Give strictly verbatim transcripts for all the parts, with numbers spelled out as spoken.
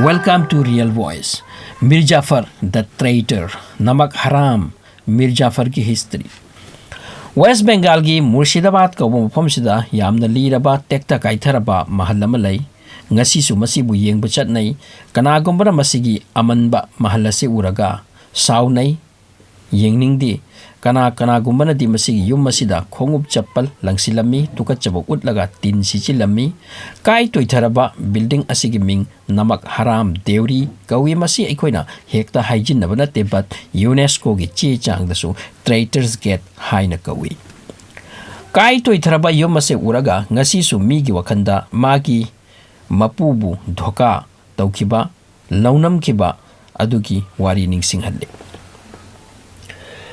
Welcome to Real Voice. Mir Jafar, the traitor. Namak Haram, Mir ꯖꯥꯐꯔꯒꯤ history. West ꯕꯦꯡꯒꯥꯜꯒꯤ ꯃꯨꯔꯁꯤꯗꯥꯕꯥꯗ ꯀꯧꯕ ꯃꯐꯝꯁꯤꯗ ꯌꯥꯝꯅ ꯂꯤꯔꯕ, ꯇꯦꯛꯇ ꯀꯥꯏꯊꯔꯕ ꯃꯍꯜ ꯑꯃ ꯂꯩ꯫ ꯉꯁꯤꯁꯨ ꯃꯁꯤꯕꯨ ꯌꯦꯡꯕ ꯆꯠꯅꯩ꯫ ꯀꯅꯥꯒꯨꯝꯕꯅ ꯃꯁꯤꯒꯤ ꯑꯃꯟꯕ ꯃꯍꯜ ꯑꯁꯤ ꯎꯔꯒ ꯁꯥꯎꯅꯩ, ꯌꯦꯡꯅꯤꯡꯗꯦ꯫ ꯀꯅꯥ ꯀꯅꯥꯒꯨꯝꯕꯅꯗꯤ ꯃꯁꯤꯒꯤ ꯌꯨꯝ ꯑꯁꯤꯗ ꯈꯣꯡꯎꯞ ꯆꯞꯄꯜ ꯂꯪꯁꯤꯜꯂꯝꯃꯤ, ꯇꯨꯀꯠꯆꯕ ꯎꯠꯂꯒ ꯇꯤꯟ ꯁꯤꯠꯆꯤꯜꯂꯝꯃꯤ꯫ ꯀꯥꯏ ꯇꯣꯏꯊꯔꯕ ꯕꯤꯜꯗꯤꯡ ꯑꯁꯤꯒꯤ ꯃꯤꯡ ꯅꯃꯛ ꯍꯔꯥꯝ ꯗꯦꯎꯔꯤ ꯀꯧꯏ꯫ ꯃꯁꯤ ꯑꯩꯈꯣꯏꯅ ꯍꯦꯛꯇ ꯍꯥꯏꯖꯤꯟꯅꯕ ꯅꯠꯇꯦ, but ꯌꯨꯅꯦꯁꯀꯣꯒꯤ ꯆꯦ ꯆꯥꯡꯗꯁꯨ Traitor's Gate ꯍꯥꯏꯅ ꯀꯧꯏ꯫ ꯀꯥꯏ ꯇꯣꯏꯊꯔꯕ ꯌꯨꯝ ꯑꯁꯤ ꯎꯔꯒ ꯉꯁꯤꯁꯨ ꯃꯤꯒꯤ ꯋꯥꯈꯜꯗ ꯃꯥꯒꯤ ꯃꯄꯨꯕꯨ ꯙꯣꯀꯥ ꯇꯧꯈꯤꯕ, ꯂꯧꯅꯝꯈꯤꯕ ꯑꯗꯨꯒꯤ ꯋꯥꯔꯤ ꯅꯤꯡꯁꯤꯡꯍꯜꯂꯤ꯫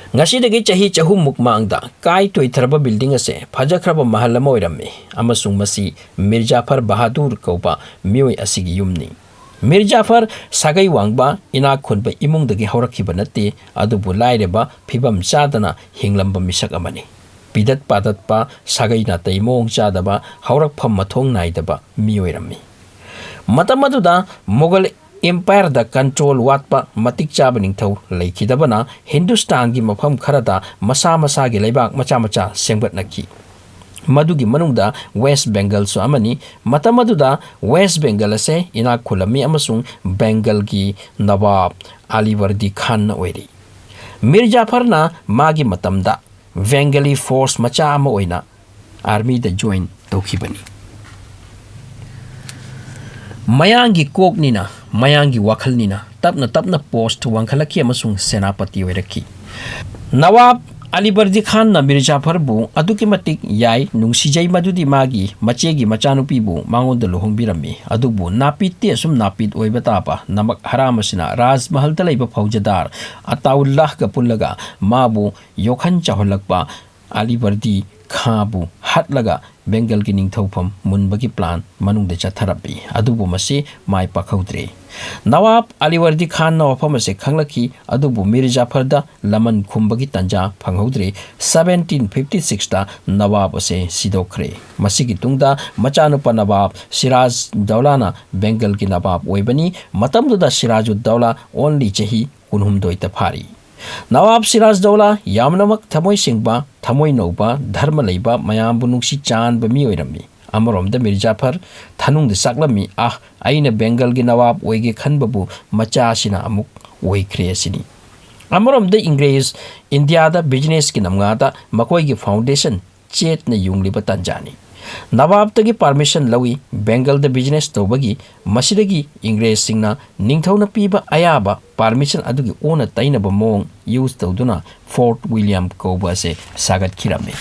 ꯉꯁꯤꯗꯒꯤ ꯆꯍꯤ ꯆꯍꯨꯝꯃꯨꯛ ꯃꯥꯡꯗ ꯀꯥꯏ ꯇꯣꯏꯊꯔꯕ ꯕꯤꯜꯗꯤꯡ ꯑꯁꯦ ꯐꯖꯈ꯭ꯔꯕ ꯃꯍꯜ ꯑꯃ ꯑꯣꯏꯔꯝꯃꯤ, ꯑꯃꯁꯨꯡ ꯃꯁꯤ ꯃꯤꯔ ꯖꯥꯐꯔ ꯕꯍꯥꯗꯨꯔ ꯀꯧꯕ ꯃꯤꯑꯣꯏ ꯑꯁꯤꯒꯤ ꯌꯨꯝꯅꯤ꯫ ꯃꯤꯔ ꯖꯥꯐꯔ ꯁꯥꯒꯩ ꯋꯥꯡꯕ, ꯏꯅꯥꯛ ꯈꯨꯟꯕ ꯏꯃꯨꯡꯗꯒꯤ ꯍꯧꯔꯛꯈꯤꯕ ꯅꯠꯇꯦ, ꯑꯗꯨꯕꯨ ꯂꯥꯏꯔꯕ, ꯐꯤꯕꯝ ꯆꯥꯗꯅ ꯍꯤꯡꯂꯝꯕ ꯃꯤꯁꯛ ꯑꯃꯅꯤ꯫ ꯄꯤꯗꯠ ꯄꯥꯗꯠꯄ, ꯁꯥꯒꯩ ꯅꯥꯇꯩ ꯃꯑꯣꯡ ꯆꯥꯗꯕ, ꯍꯧꯔꯛꯐꯝ ꯃꯊꯣꯡ ꯅꯥꯏꯗꯕ ꯃꯤ ꯑꯣꯏꯔꯝꯃꯤ꯫ ꯃꯇꯝ ꯑꯗꯨꯗ ꯃꯨꯒꯜ ꯏꯝꯄꯥꯌꯔꯗ ꯀꯟꯇ꯭ꯔꯣꯜ ꯋꯥꯠꯄ, ꯃꯇꯤꯛ ꯆꯥꯕ ꯅꯤꯡꯊꯧ ꯂꯩꯈꯤꯗꯕꯅ ꯍꯤꯟꯗꯨꯁꯇꯥꯟꯒꯤ ꯃꯐꯝ ꯈꯔꯗ ꯃꯁꯥ ꯃꯁꯥꯒꯤ ꯂꯩꯕꯥꯛ ꯃꯆꯥ ꯃꯆꯥ ꯁꯦꯝꯒꯠꯅꯈꯤ꯫ ꯃꯗꯨꯒꯤ ꯃꯅꯨꯡꯗ ꯋꯦꯁ ꯕꯦꯡꯒꯜꯁꯨ ꯑꯃꯅꯤ꯫ ꯃꯇꯝ ꯑꯗꯨꯗ ꯋꯦꯁ ꯕꯦꯡꯒꯜ ꯑꯁꯦ ꯏꯅꯥꯛ ꯈꯨꯜꯂꯝꯃꯤ ꯑꯃꯁꯨꯡ ꯕꯦꯡꯒꯜꯒꯤ ꯅꯋꯥꯕ ꯑꯂꯤꯕꯔꯗꯤ ꯈꯥꯟꯅ ꯑꯣꯏꯔꯤ꯫ ꯃꯤꯔ ꯖꯥꯐꯔꯅ ꯃꯥꯒꯤ ꯃꯇꯝꯗ ꯕꯦꯡꯒꯂꯤ ꯐꯣꯔꯁ ꯃꯆꯥ ꯑꯃ ꯑꯣꯏꯅ ꯑꯥꯔꯃꯤꯗ ꯖꯣꯏꯟ ꯇꯧꯈꯤꯕꯅꯤ꯫ ꯃꯌꯥꯡꯒꯤ ꯀꯣꯛꯅꯤꯅ, ꯃꯌꯥꯡꯒꯤ ꯋꯥꯈꯜꯅꯤꯅ ꯇꯞꯅ ꯇꯞꯅ ꯄꯣꯁꯠ ꯋꯥꯡꯈꯠꯂꯛꯈꯤ ꯑꯃꯁꯨꯡ ꯁꯦꯅꯥꯄꯇꯤ ꯑꯣꯏꯔꯛꯈꯤ꯫ ꯅꯋꯥꯕ ꯑꯂꯤꯕꯔꯗꯤ ꯈꯥꯟꯅ ꯃꯤꯔ ꯖꯥꯐꯔꯕꯨ ꯑꯗꯨꯛꯀꯤ ꯃꯇꯤꯛ ꯌꯥꯏ, ꯅꯨꯡꯁꯤꯖꯩ, ꯃꯗꯨꯗꯤ ꯃꯥꯒꯤ ꯃꯆꯦꯒꯤ ꯃꯆꯥꯅꯨꯄꯤꯕꯨ ꯃꯉꯣꯟꯗ ꯂꯨꯍꯣꯡꯕꯤꯔꯝꯃꯤ꯫ ꯑꯗꯨꯕꯨ ꯅꯥꯄꯤꯠꯇꯤ ꯑꯁꯨꯝ ꯅꯥꯄꯤꯠ ꯑꯣꯏꯕ ꯇꯥꯕ ꯅꯃꯛ ꯍꯔꯥꯝ ꯑꯁꯤꯅ ꯔꯥꯖ ꯃꯍꯜꯗ ꯂꯩꯕ ꯐꯧꯖꯗꯥꯔ ꯑꯇꯥꯎꯜꯂꯥꯍꯒ ꯄꯨꯜꯂꯒ ꯃꯥꯕꯨ ꯌꯣꯛꯍꯟ ꯆꯥꯎꯍꯜꯂꯛꯄ ꯑꯂꯤꯕꯔꯗꯤ ꯈꯥꯕꯨ ꯍꯠꯂꯒ ꯕꯦꯡꯒꯜꯒꯤ ꯅꯤꯡꯊꯧꯐꯝ ꯃꯨꯟꯕꯒꯤ plan ꯃꯅꯨꯡꯗ ꯆꯠꯊꯔꯝꯃꯤ꯫ ꯑꯗꯨꯕꯨ ꯃꯁꯤ ꯃꯥꯏ ꯄꯥꯛꯍꯧꯗ꯭ꯔꯦ꯫ ꯅꯋꯥꯕ ꯑꯂꯤꯋꯔꯗꯤ ꯈꯥꯟꯅ ꯋꯥꯐꯝ ꯑꯁꯤ ꯈꯪꯂꯛꯈꯤ, ꯑꯗꯨꯕꯨ ꯃꯤꯔ ꯖꯥꯐꯔꯗ ꯂꯃꯟ ꯈꯨꯝꯕꯒꯤ ꯇꯥꯟꯖꯥ ꯐꯪꯍꯧꯗ꯭ꯔꯦ꯫ Seventeen fifty sixꯇ ꯅꯋꯥꯕ ꯑꯁꯤ ꯁꯤꯗꯣꯛꯈ꯭ꯔꯦ꯫ ꯃꯁꯤꯒꯤ ꯇꯨꯡꯗ ꯃꯆꯥꯅꯨꯄꯥ ꯅꯋꯥꯕ ꯁꯤꯔꯥꯖ ꯗꯧꯂꯥꯅ ꯕꯦꯡꯒꯜꯒꯤ ꯅꯋꯥꯕ ꯑꯣꯏꯕꯅꯤ꯫ ꯃꯇꯝꯗꯨꯗ ꯁꯤꯔꯥꯖꯨꯗ ꯗꯧꯂꯥ only ꯆꯍꯤ ꯀꯨꯟꯍꯨꯝꯗꯣꯏꯇ ꯐꯥꯔꯤ꯫ ꯅꯋꯥꯕ ꯁꯤꯔꯥꯖ ꯗꯧꯂꯥ ꯌꯥꯝꯅꯃꯛ ꯊꯃꯣꯏ ꯁꯦꯡꯕ, ꯊꯃꯣꯏ ꯅꯧꯕ, ꯙꯔꯃ ꯂꯩꯕ, ꯃꯌꯥꯝꯕꯨ ꯅꯨꯡꯁꯤ ꯆꯥꯟꯕ ꯃꯤ ꯑꯣꯏꯔꯝꯃꯤ꯫ ꯑꯃꯔꯣꯝꯗ ꯃꯤꯔ ꯖꯥꯐꯔ ꯊꯅꯨꯡꯗ ꯆꯥꯛꯂꯝꯃꯤ, "ꯑꯥ, ꯑꯩꯅ ꯕꯦꯡꯒꯜꯒꯤ ꯅꯋꯥꯕ ꯑꯣꯏꯒꯦ ꯈꯟꯕꯕꯨ ꯃꯆꯥꯁꯤꯅ ꯑꯃꯨꯛ ꯑꯣꯏꯈ꯭ꯔꯦ" ꯑꯁꯤꯅꯤ꯫ ꯑꯃꯔꯣꯝꯗ ꯏꯪꯒ꯭ꯔꯦꯖ ꯏꯟꯗꯤꯌꯥꯗ businessꯀꯤ ꯅꯝꯉꯥꯗ ꯃꯈꯣꯏꯒꯤ foundation ꯆꯦꯠꯅ ꯌꯨꯡꯂꯤꯕ ꯇꯥꯟꯖꯥꯅꯤ꯫ ꯅꯋꯥꯕꯇꯒꯤ permission ꯂꯧꯏ ꯕꯦꯡꯒꯜꯗ business ꯇꯧꯕꯒꯤ꯫ ꯃꯁꯤꯗꯒꯤ ꯏꯪꯒ꯭ꯔꯦꯖꯁꯤꯡꯅ ꯅꯤꯡꯊꯧꯅ ꯄꯤꯕ ꯑꯌꯥꯕ permission ꯑꯗꯨꯒꯤ ꯑꯣꯟꯅ ꯇꯩꯅꯕ ꯃꯑꯣꯡ use ꯇꯧꯗꯨꯅ Fort William ꯀꯧꯕ ꯑꯁꯦ ꯁꯥꯒꯠꯈꯤꯔꯝꯃꯤ꯫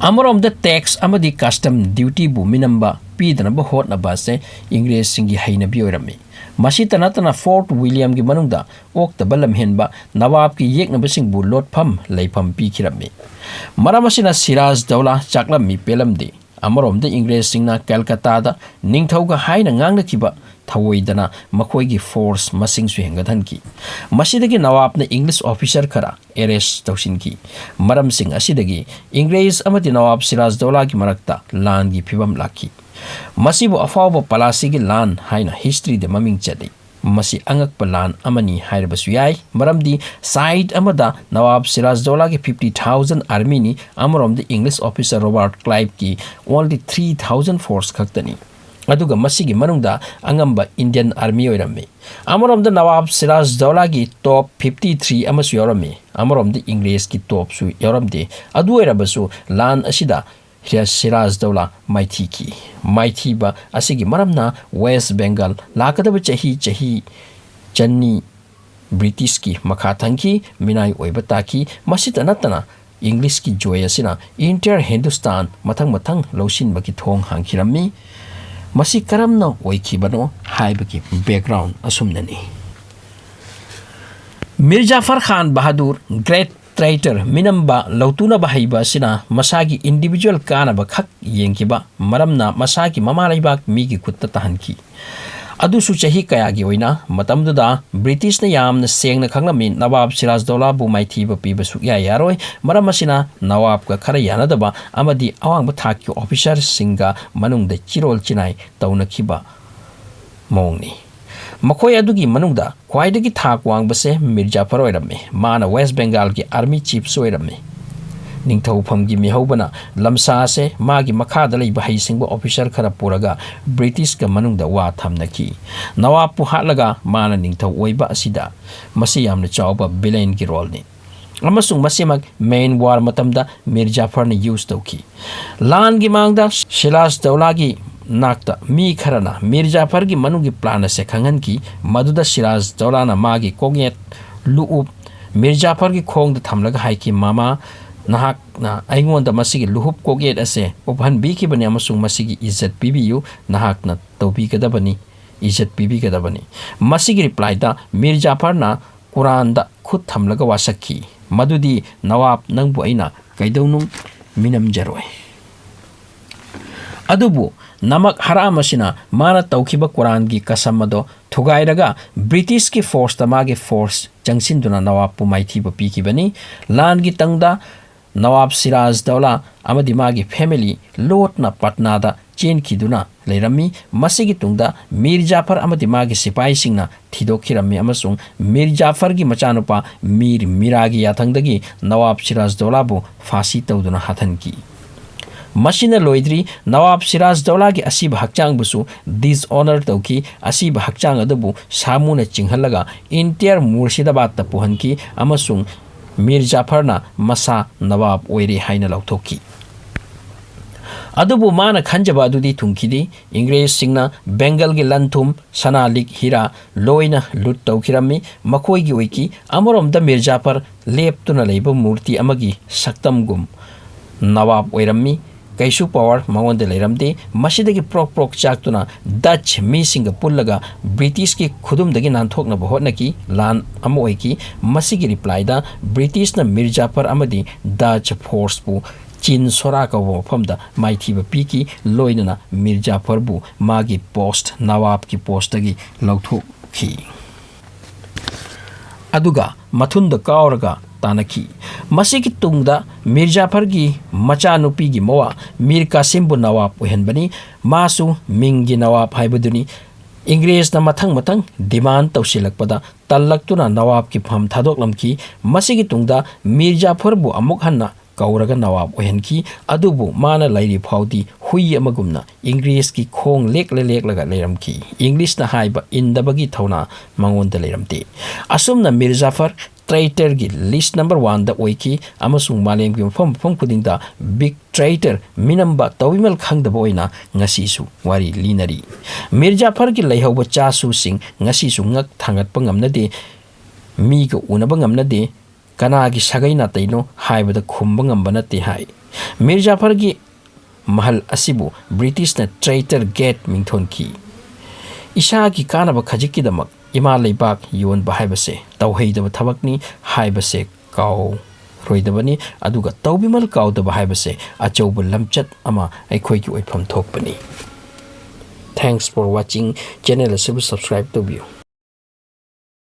ꯑꯃꯔꯣꯝꯗ tax ꯑꯃꯗꯤ custom dutyꯕꯨ ꯃꯤꯅꯝꯕ ꯄꯤꯗꯅꯕ ꯍꯣꯠꯅꯕ ꯑꯁꯦ ꯏꯪꯒ꯭ꯔꯦꯖꯁꯤꯡꯒꯤ ꯍꯩꯅꯕꯤ ꯑꯣꯏꯔꯝꯃꯤ꯫ ꯃꯁꯤꯇ ꯅꯠꯇꯅ Fort Williamꯒꯤ ꯃꯅꯨꯡꯗ ꯑꯣꯛꯇꯕ ꯂꯝꯍꯦꯟꯕ ꯅꯋꯥꯕꯀꯤ ꯌꯦꯛꯅꯕꯁꯤꯡꯕꯨ ꯂꯣꯠꯐꯝ ꯂꯩꯐꯝ ꯄꯤꯈꯤꯔꯝꯃꯤ꯫ ꯃꯔꯝ ꯑꯁꯤꯅ ꯁꯤꯔꯥꯖ ꯗꯧꯂꯥ ꯆꯥꯛꯂꯝꯃꯤ ꯄꯦꯜꯂꯝꯗꯦ꯫ ꯑꯃꯔꯣꯝꯗ ꯏꯪꯒ꯭ꯔꯦꯖꯁꯤꯡꯅ ꯀꯜꯀꯇꯥꯗ ꯅꯤꯡꯊꯧꯒ ꯍꯥꯏꯅ ꯉꯥꯡꯅꯈꯤꯕ ꯊꯧꯑꯣꯏꯗꯅ ꯃꯈꯣꯏꯒꯤ force ꯃꯁꯤꯡꯁꯨ ꯍꯦꯟꯒꯠꯍꯟꯈꯤ꯫ ꯃꯁꯤꯗꯒꯤ ꯅꯋꯥꯕꯅ English officer ꯈꯔ arrest ꯇꯧꯁꯤꯟꯈꯤ꯫ ꯃꯔꯝꯁꯤꯡ ꯑꯁꯤꯗꯒꯤ ꯏꯪꯒ꯭ꯔꯦꯖ ꯑꯃꯗꯤ ꯅꯋꯥꯕ ꯁꯤꯔꯥꯖ ꯗꯧꯂꯥꯒꯤ ꯃꯔꯛꯇ ꯂꯥꯟꯒꯤ ꯐꯤꯕꯝ ꯂꯥꯛꯈꯤ꯫ ꯃꯁꯤꯕꯨ ꯑꯐꯥꯎꯕ ꯄꯂꯥꯁꯤꯒꯤ ꯂꯥꯟ ꯍꯥꯏꯅ historyꯗ ꯃꯃꯤꯡ ꯆꯠꯂꯤ꯫ ꯃꯁꯤ ꯑꯉꯛꯄ ꯂꯥꯟ ꯑꯃꯅꯤ ꯍꯥꯏꯔꯕꯁꯨ ꯌꯥꯏ, ꯃꯔꯝꯗꯤ side ꯑꯃꯗ ꯅꯋꯥꯕ ꯁꯤꯔꯥꯖ ꯗꯧꯂꯥꯒꯤ fifty thousand armyꯅꯤ, ꯑꯃꯔꯣꯝꯗ English officer Robert Cliveꯀꯤ only three thousand force ꯈꯛꯇꯅꯤ꯫ ꯑꯗꯨꯒ ꯃꯁꯤꯒꯤ ꯃꯅꯨꯡꯗ ꯑꯉꯝꯕ Indian army ꯑꯣꯏꯔꯝꯃꯤ꯫ ꯑꯃꯔꯣꯝꯗ ꯅꯋꯥꯕ ꯁꯤꯔꯥꯖ ꯗꯧꯂꯥꯒꯤ top fifty three ꯑꯃꯁꯨ ꯌꯥꯎꯔꯝꯃꯤ, ꯑꯃꯔꯣꯝꯗ ꯏꯪꯒ꯭ꯔꯦꯖꯀꯤ topꯁꯨ ꯌꯥꯎꯔꯝꯗꯦ꯫ ꯑꯗꯨ ꯑꯣꯏꯔꯕꯁꯨ ꯂꯥꯟ ꯑꯁꯤꯗ ꯁꯤꯔꯥꯖ ꯗꯧꯂꯥ ꯃꯥꯏꯊꯤꯈꯤ꯫ ꯃꯥꯏꯊꯤꯕ ꯑꯁꯤꯒꯤ ꯃꯔꯝꯅ West Bengal ꯂꯥꯛꯀꯗꯕ ꯆꯍꯤ, ꯆꯍꯤ ꯆꯅꯤ Britishꯀꯤ ꯃꯈꯥ ꯊꯪꯈꯤ, ꯃꯤꯅꯥꯏ ꯑꯣꯏꯕ ꯇꯥꯈꯤ꯫ ꯃꯁꯤꯇ ꯅꯠꯇꯅ Englishꯀꯤ ꯖꯣꯏ ꯑꯁꯤꯅ entire Hindustan ꯃꯊꯪ ꯃꯊꯪ ꯂꯧꯁꯤꯟꯕꯒꯤ ꯊꯣꯡ ꯍꯥꯡꯈꯤꯔꯝꯃꯤ꯫ ꯃꯁꯤ ꯀꯔꯝꯅ ꯑꯣꯏꯈꯤꯕꯅꯣ ꯍꯥꯏꯕꯒꯤ background ꯑꯁꯨꯝꯅꯅꯤ꯫ ꯃꯤꯔ ꯖꯥꯐꯔ ꯈꯥꯟ ꯕꯍꯥꯗꯨꯔ, great Traitor, ꯃꯤꯅꯝꯕ ꯂꯧꯇꯨꯅꯕ ꯍꯩꯕ ꯑꯁꯤꯅ ꯃꯁꯥꯒꯤ individual ꯀꯥꯟꯅꯕ ꯈꯛ ꯌꯦꯡꯈꯤꯕ ꯃꯔꯝꯅ ꯃꯁꯥꯒꯤ ꯃꯃꯥ ꯂꯩꯕꯥꯛ ꯃꯤꯒꯤ ꯈꯨꯠꯇ ꯇꯥꯍꯟꯈꯤ꯫ ꯑꯗꯨꯁꯨ ꯆꯍꯤ ꯀꯌꯥꯒꯤ ꯑꯣꯏꯅ꯫ ꯃꯇꯝꯗꯨꯗ ꯕ꯭ꯔꯤꯇꯤꯁꯅ ꯌꯥꯝꯅ ꯁꯦꯡꯅ ꯈꯪꯂꯝꯃꯤ, ꯅꯋꯥꯕ ꯁꯤꯔꯥꯖꯗꯧꯂꯥꯕꯨ ꯃꯥꯏꯊꯤꯕ ꯄꯤꯕ ꯁꯨꯛꯌꯥ ꯌꯥꯔꯣꯏ꯫ ꯃꯔꯝ ꯑꯁꯤꯅ ꯅꯋꯥꯕꯒ ꯈꯔ ꯌꯥꯅꯗꯕ ꯑꯃꯗꯤ ꯑꯋꯥꯡꯕ ꯊꯥꯛꯀꯤ ꯑꯣꯐꯤꯁꯔꯁꯤꯡꯒ ꯃꯅꯨꯡꯗ ꯆꯤꯔꯣꯜ ꯆꯤꯅꯥꯏ ꯇꯧꯅꯈꯤꯕ ꯃꯑꯣꯡꯅꯤ꯫ ꯃꯈꯣꯏ ꯑꯗꯨꯒꯤ ꯃꯅꯨꯡꯗ ꯈ꯭ꯋꯥꯏꯗꯒꯤ ꯊꯥꯛ ꯋꯥꯡꯕꯁꯦ ꯃꯤꯔ ꯖꯥꯐꯔ ꯑꯣꯏꯔꯝꯃꯤ꯫ ꯃꯥꯅ ꯋꯦꯁ ꯕꯦꯡꯒꯥꯜꯒꯤ ꯑꯥꯔꯃꯤ ꯆꯤꯐꯁꯨ ꯑꯣꯏꯔꯝꯃꯤ꯫ ꯅꯤꯡꯊꯧꯐꯝꯒꯤ ꯃꯤꯍꯧꯕꯅ ꯂꯝꯁꯥ ꯑꯁꯦ ꯃꯥꯒꯤ ꯃꯈꯥꯗ ꯂꯩꯕ ꯍꯩꯁꯤꯡꯕ ꯑꯣꯐꯤꯁꯔ ꯈꯔ ꯄꯨꯔꯒ ꯕ꯭ꯔꯤꯇꯤꯁꯀ ꯃꯅꯨꯡꯗ ꯋꯥ ꯊꯝꯅꯈꯤ꯫ ꯅꯋꯥꯕꯄꯨ ꯍꯥꯠꯂꯒ ꯃꯥꯅ ꯅꯤꯡꯊꯧ ꯑꯣꯏꯕ ꯑꯁꯤꯗ ꯃꯁꯤ ꯌꯥꯝꯅ ꯆꯥꯎꯕ ꯚꯤꯂꯦꯟꯒꯤ ꯔꯣꯜꯅꯤ꯫ ꯑꯃꯁꯨꯡ ꯃꯁꯤꯃꯛ ꯃꯦꯟ ꯋꯥꯔ ꯃꯇꯝꯗ ꯃꯤꯔ ꯖꯥꯐꯔꯅ ꯌꯨꯁ ꯇꯧꯈꯤ꯫ ꯂꯥꯟꯒꯤ ꯃꯥꯡꯗ ꯁꯤꯔꯥꯖ ꯗꯧꯂꯥꯒꯤ ꯅꯥꯛꯇ ꯃꯤ ꯈꯔꯅ ꯃꯤꯔ ꯖꯥꯐꯔꯒꯤ ꯃꯅꯨꯡꯒꯤ ꯄ꯭ꯂꯥꯟ ꯑꯁꯦ ꯈꯪꯍꯟꯈꯤ, ꯃꯗꯨꯗ ꯁꯤꯔꯥꯖ ꯗꯧꯂꯥꯅ ꯃꯥꯒꯤ ꯀꯣꯛꯌꯦꯠ ꯂꯨꯎꯞ ꯃꯤꯔ ꯖꯥꯐꯔꯒꯤ ꯈꯣꯡꯗ ꯊꯝꯂꯒ ꯍꯥꯏꯈꯤ, "ꯃꯃꯥ, ꯅꯍꯥꯛꯅ ꯑꯩꯉꯣꯟꯗ ꯃꯁꯤꯒꯤ ꯂꯨꯍꯨꯞ ꯀꯣꯛꯌꯦꯠ ꯑꯁꯦ ꯎꯞꯍꯟꯕꯤꯈꯤꯕꯅꯤ ꯑꯃꯁꯨꯡ ꯃꯁꯤꯒꯤ ꯏꯖꯠ ꯄꯤꯕꯤꯌꯨ, ꯅꯍꯥꯛꯅ ꯇꯧꯕꯤꯒꯗꯕꯅꯤ, ꯏꯖꯠ ꯄꯤꯕꯤꯒꯗꯕꯅꯤ"꯫ ꯃꯁꯤꯒꯤ ꯔꯤꯄ꯭ꯂꯥꯏꯗ ꯃꯤꯔ ꯖꯥꯐꯔꯅ ꯀꯨꯔꯥꯟꯗ ꯈꯨꯠ ꯊꯝꯂꯒ ꯋꯥꯁꯛꯈꯤ, "ꯃꯗꯨꯗꯤ ꯅꯋꯥꯕ ꯅꯪꯕꯨ ꯑꯩꯅ ꯀꯩꯗꯧꯅꯨꯡ ꯃꯤꯅꯝꯖꯔꯣꯏ"꯫ ꯑꯗꯨꯕꯨ ꯅꯃꯛ ꯍꯔꯥꯝ ꯑꯁꯤꯅ ꯃꯥꯅ ꯇꯧꯈꯤꯕ ꯀꯨꯔꯥꯟꯒꯤ ꯀꯁꯝ ꯑꯗꯣ ꯊꯨꯒꯥꯏꯔꯒ ꯕ꯭ꯔꯤꯇꯤꯁꯀꯤ ꯐꯣꯔꯁꯇ ꯃꯥꯒꯤ ꯐꯣꯔꯁ ꯆꯪꯁꯤꯟꯗꯨꯅ ꯅꯋꯥꯕꯄꯨ ꯃꯥꯏꯊꯤꯕ ꯄꯤꯈꯤꯕꯅꯤ꯫ ꯂꯥꯟꯒꯤ ꯇꯪꯗ ꯅꯋꯥꯕ ꯁꯤꯔꯥꯖ ꯗꯧꯂꯥ ꯑꯃꯗꯤ ꯃꯥꯒꯤ ꯐꯦꯃꯤꯂꯤ ꯂꯣꯠꯅ ꯄꯠꯅꯥꯗ ꯆꯦꯟꯈꯤꯗꯨꯅ ꯂꯩꯔꯝꯃꯤ꯫ ꯃꯁꯤꯒꯤ ꯇꯨꯡꯗ ꯃꯤꯔ ꯖꯥꯐꯔ ꯑꯃꯗꯤ ꯃꯥꯒꯤ ꯁꯤꯄꯥꯍꯤꯁꯤꯡꯅ ꯊꯤꯗꯣꯛꯈꯤꯔꯝꯃꯤ ꯑꯃꯁꯨꯡ ꯃꯤꯔ ꯖꯥꯐꯔꯒꯤ ꯃꯆꯥꯅꯨꯄꯥ ꯃꯤꯔ ꯃꯤꯔꯥꯒꯤ ꯌꯥꯊꯪꯗꯒꯤ ꯅꯋꯥꯕ ꯁꯤꯔꯥꯖ ꯗꯧꯂꯥꯕꯨ ꯐꯥꯁꯤ ꯇꯧꯗꯨꯅ ꯍꯥꯠꯍꯟꯈꯤ꯫ ꯃꯁꯤꯅ ꯂꯣꯏꯗ꯭ꯔꯤ, ꯅꯋꯥꯕ ꯁꯤꯔꯥꯖ ꯗꯧꯂꯥꯒꯤ ꯑꯁꯤꯕ ꯍꯛꯆꯥꯡꯕꯨꯁꯨ ꯗꯤꯁꯑꯣꯅꯔ ꯇꯧꯈꯤ꯫ ꯑꯁꯤꯕ ꯍꯛꯆꯥꯡ ꯑꯗꯨꯕꯨ ꯁꯥꯃꯨꯅ ꯆꯤꯡꯍꯜꯂꯒ ꯏꯟꯇꯤꯌꯔ ꯃꯨꯔꯁꯤꯗꯥꯕꯥꯗꯇ ꯄꯨꯍꯟꯈꯤ ꯑꯃꯁꯨꯡ ꯃꯤꯔ ꯖꯥꯐꯔꯅ ꯃꯁꯥ ꯅꯋꯥꯕ ꯑꯣꯏꯔꯦ ꯍꯥꯏꯅ ꯂꯥꯎꯊꯣꯛꯈꯤ꯫ ꯑꯗꯨꯕꯨ ꯃꯥꯅ ꯈꯟꯖꯕ ꯑꯗꯨꯗꯤ ꯊꯨꯡꯈꯤꯗꯦ꯫ ꯏꯪꯒ꯭ꯔꯦꯖꯁꯤꯡꯅ ꯕꯦꯡꯒꯜꯒꯤ ꯂꯟ-ꯊꯨꯝ, ꯁꯅꯥ, ꯂꯤꯛ, ꯍꯤꯔꯥ ꯂꯣꯏꯅ ꯂꯨꯠ ꯇꯧꯈꯤꯔꯝꯃꯤ꯫ ꯃꯈꯣꯏꯒꯤ ꯑꯣꯏꯈꯤ꯫ ꯑꯃꯔꯣꯝꯗ ꯃꯤꯔ ꯖꯥꯐꯔ ꯂꯦꯞꯇꯨꯅ ꯂꯩꯕ ꯃꯨꯔꯇꯤ ꯑꯃꯒꯤ ꯁꯛꯇꯝꯒꯨꯝ ꯅꯋꯥꯕ ꯑꯣꯏꯔꯝꯃꯤ꯫ ꯀꯩꯁꯨ power ꯃꯉꯣꯟꯗ ꯂꯩꯔꯝꯗꯦ꯫ ꯃꯁꯤꯗꯒꯤ ꯄ꯭ꯔꯣꯛ ꯄ꯭ꯔꯣꯛ ꯆꯥꯛꯇꯨꯅ Dutch ꯃꯤꯁꯤꯡꯒ ꯄꯨꯜꯂꯒ Britishꯀꯤ ꯈꯨꯗꯨꯝꯗꯒꯤ ꯅꯥꯟꯊꯣꯛꯅꯕ ꯍꯣꯠꯅꯈꯤ꯫ ꯂꯥꯟ ꯑꯃ ꯑꯣꯏꯈꯤ꯫ ꯃꯁꯤꯒꯤ replyꯗ Britishꯅ ꯃꯤꯔ ꯖꯥꯐꯔ ꯑꯃꯗꯤ Dutch forceꯄꯨ ꯆꯤꯟ ꯁꯣꯔꯥ ꯀꯧꯕ ꯃꯐꯝꯗ ꯃꯥꯏꯊꯤꯕ ꯄꯤꯈꯤ, ꯂꯣꯏꯅꯅ ꯃꯤꯔ ꯖꯥꯐꯔꯕꯨ ꯃꯥꯒꯤ post, ꯅꯋꯥꯕꯀꯤ postꯇꯒꯤ ꯂꯧꯊꯣꯛꯈꯤ꯫ ꯑꯗꯨꯒ ꯃꯊꯨꯟꯗ ꯀꯥꯎꯔꯒ ꯇꯥꯅꯈꯤ꯫ ꯃꯁꯤꯒꯤ ꯇꯨꯡꯗ ꯃꯤꯔ ꯖꯥꯐꯔꯒꯤ ꯃꯆꯥꯅꯨꯄꯤꯒꯤ ꯃꯋꯥ ꯃꯤꯔ ꯀꯥꯁꯤꯝꯕꯨ ꯅꯋꯥꯕ ꯑꯣꯏꯍꯟꯕꯅꯤ꯫ ꯃꯥꯁꯨ ꯃꯤꯡꯒꯤ ꯅꯋꯥꯕ ꯍꯥꯏꯕꯗꯨꯅꯤ꯫ ꯏꯪꯒ꯭ꯔꯦꯖꯅ ꯃꯊꯪ ꯃꯊꯪ demand ꯇꯧꯁꯤꯜꯂꯛꯄꯗ ꯇꯜꯂꯛꯇꯨꯅ ꯅꯋꯥꯕꯀꯤ ꯐꯝ ꯊꯥꯗꯣꯛꯂꯝꯈꯤ꯫ ꯃꯁꯤꯒꯤ ꯇꯨꯡꯗ ꯃꯤꯔ ꯖꯥꯐꯔꯕꯨ ꯑꯃꯨꯛ ꯍꯟꯅ ꯀꯧꯔꯒ ꯅꯋꯥꯕ ꯑꯣꯏꯍꯟꯈꯤ꯫ ꯑꯗꯨꯕꯨ ꯃꯥꯅ ꯂꯩꯔꯤ ꯐꯥꯎꯗꯤ ꯍꯨꯏ ꯑꯃꯒꯨꯝꯅ ꯏꯪꯒ꯭ꯔꯦꯖꯀꯤ ꯈꯣꯡ ꯂꯦꯛꯂ ꯂꯦꯛꯂꯒ ꯂꯩꯔꯝꯈꯤ꯫ ꯏꯪꯂꯤꯁꯅ ꯍꯥꯏꯕ ꯏꯟꯗꯕꯒꯤ ꯊꯧꯅꯥ ꯃꯉꯣꯟꯗ ꯂꯩꯔꯝꯗꯦ꯫ ꯑꯁꯨꯝꯅ ꯃꯤꯔ ꯖꯥꯐꯔ traitorꯒꯤ list number oneꯗ ꯑꯣꯏꯈꯤ ꯑꯃꯁꯨꯡ ꯃꯥꯂꯦꯝꯒꯤ ꯃꯐꯝ ꯃꯐꯝ ꯈꯨꯗꯤꯡꯗ big traitor, ꯃꯤꯅꯝꯕ ꯇꯧꯕꯤꯃꯜ ꯈꯪꯗꯕ ꯑꯣꯏꯅ ꯉꯁꯤꯁꯨ ꯋꯥꯔꯤ ꯂꯤꯅꯔꯤ꯫ ꯃꯤꯔ ꯖꯥꯐꯔꯒꯤ ꯂꯩꯍꯧꯕ ꯆꯥꯁꯨꯁꯤꯡ ꯉꯁꯤꯁꯨ ꯉꯛ ꯊꯥꯡꯒꯠꯄ ꯉꯝꯅꯗꯦ, ꯃꯤꯒ ꯎꯅꯕ ꯉꯝꯅꯗꯦ, ꯀꯅꯥꯒꯤ ꯁꯥꯒꯩ ꯅꯥꯇꯩꯅꯣ ꯍꯥꯏꯕꯗ ꯈꯨꯝꯕ ꯉꯝꯕ ꯅꯠꯇꯦ ꯍꯥꯏ꯫ ꯃꯤꯔ ꯖꯥꯐꯔꯒꯤ ꯃꯍꯜ ꯑꯁꯤꯕꯨ ꯕ꯭ꯔꯤꯇꯤꯁꯅ traitor gate ꯃꯤꯡꯊꯣꯟꯈꯤ꯫ ꯏꯁꯥꯒꯤ ꯀꯥꯟꯅꯕ ꯈꯖꯤꯛꯀꯤꯗꯃꯛ ꯏꯃꯥ ꯂꯩꯕꯥꯛ ꯌꯣꯟꯕ ꯍꯥꯏꯕꯁꯦ ꯇꯧꯍꯩꯗꯕ ꯊꯕꯛꯅꯤ ꯍꯥꯏꯕꯁꯦ ꯀꯥꯎꯔꯣꯏꯗꯕꯅꯤ, ꯑꯗꯨꯒ ꯇꯧꯕꯤꯃꯜ ꯀꯥꯎꯗꯕ ꯍꯥꯏꯕꯁꯦ ꯑꯆꯧꯕ ꯂꯝꯆꯠ ꯑꯃ ꯑꯩꯈꯣꯏꯒꯤ ꯑꯣꯏꯐꯝ ꯊꯣꯛꯄꯅꯤ꯫ Thanks for watching, channel ꯑꯁꯤꯕꯨ subscribe ꯇꯧꯕꯤꯌꯨ꯫